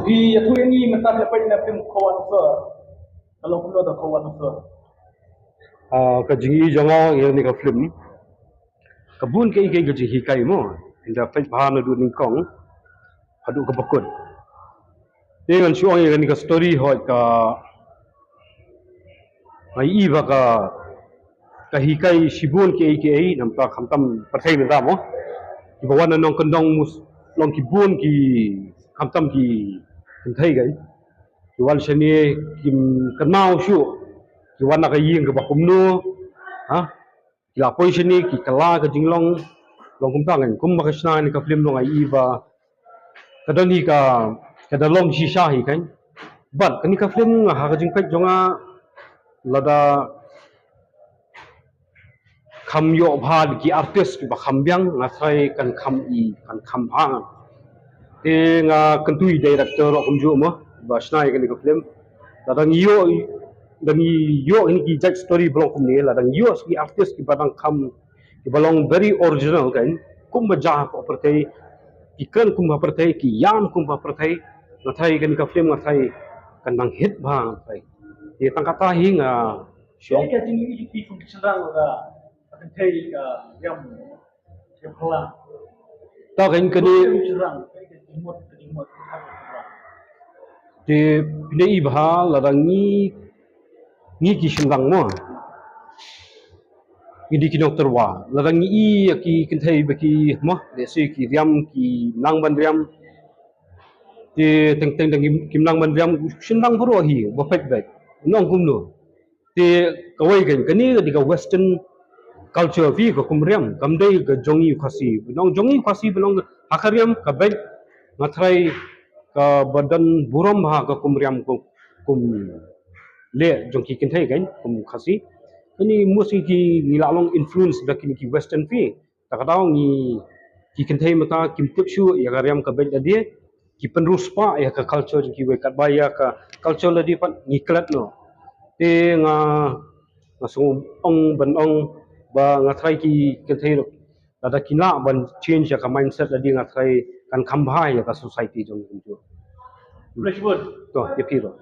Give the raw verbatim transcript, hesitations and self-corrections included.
Phi ïathuh ïa ngi mynta phi la peit na film Khaw Wan Sir. Ka long kumno da Khaw Wan Sir? Ah, ka jingïohi jong nga ïa kane ka film, ka bun kaei kaei ka jinghikai mo. Ynda peit bha naduh nyngkong haduh kaba kut. Te ngan shu ong ïa kane ka story hooid ka, nga ïohi ba ka, ka hikai shibun kiei kiei, namar khamtam pyrthei mynta mo. Kiba wan na nongkyndong must long ki bun ki, khamtam ki kynthei kan. Ki wan shane kim kynmaw shuh, ki wan na ka ïing kaba kumno, ha? Ki la poi shane ki kylla ka jinglong, long kumta kan. Kumba ka shna kane ka film long, nga ïohi ba ka don hi ka, ka da long shisha hi kan. Bad kane ka film ha ka jingpeit jong nga, lada kham ïoh bha da ki artist kiba kham biang, nga tharai kan kham i, kan kham bha. Te nga kyntu ïa i director ruh kumjuh mo, ba shna ïa kane ka film. Lada ngi ïoh, lada ngi ïoh kine ki jait story ba long kumne, lada ngi ïoh ki artist kiba dang kham, kiba long very original kan, kumba jia ha pyrthei, ki kren kumba pyrthei, ki ïam kumba pyrthei, nga tharai kane ka film nga tharai kan nang hit bha, nga tharai. Te tang kata hi nga shu ong. Kaei ka jingïohi jong phi kum ki shynrang lada ka kynthei ka riam, ka phylla? Ta kan kane. Ka jingshynrang, kaei ka jingmut, ka jingmut ka shynrang. Te phi ïohi bha lada ngi, ngi ki shynrang mo, ngi dei ki nongtyrwa. Lada ngi ïohi ïa ki kynthei ba ki mo, lehse ki riam, ki nang ban riam. Te teng teng da kim, kim nang ban riam, shynrang baroh hi ba peit beit. Nong kumno. Te kawei kan, kane ka dei ka western culture phi, ka kum riam, kam dei ka jong ngi u Khasi. Ba nong jong ngi u Khasi, ba nong ha ka riam ka beit, nga tharai kaba don burom ha ka kum riam, kum, kum leh jong ki kynthei kan, kum Khasi. Kane must ngi ki, ngi la long influence da kine ki western phi. Ta ka daw ngi, ki kynthei mynta kim tip shuh ïa ka riam ka beit lade, ki pynriewspah ïa ka culture jong kiwei, katba ïa ka culture lade pat ngi klet noh. Te nga, nga sngew ong ban ong ba nga tharai ki kynthei ruh lada kin lah ban change ïa ka mindset lade, nga tharai kan kham bha ïa ka society jong ngi kumjuh. Khublei shibun. To, ïa phi ruh.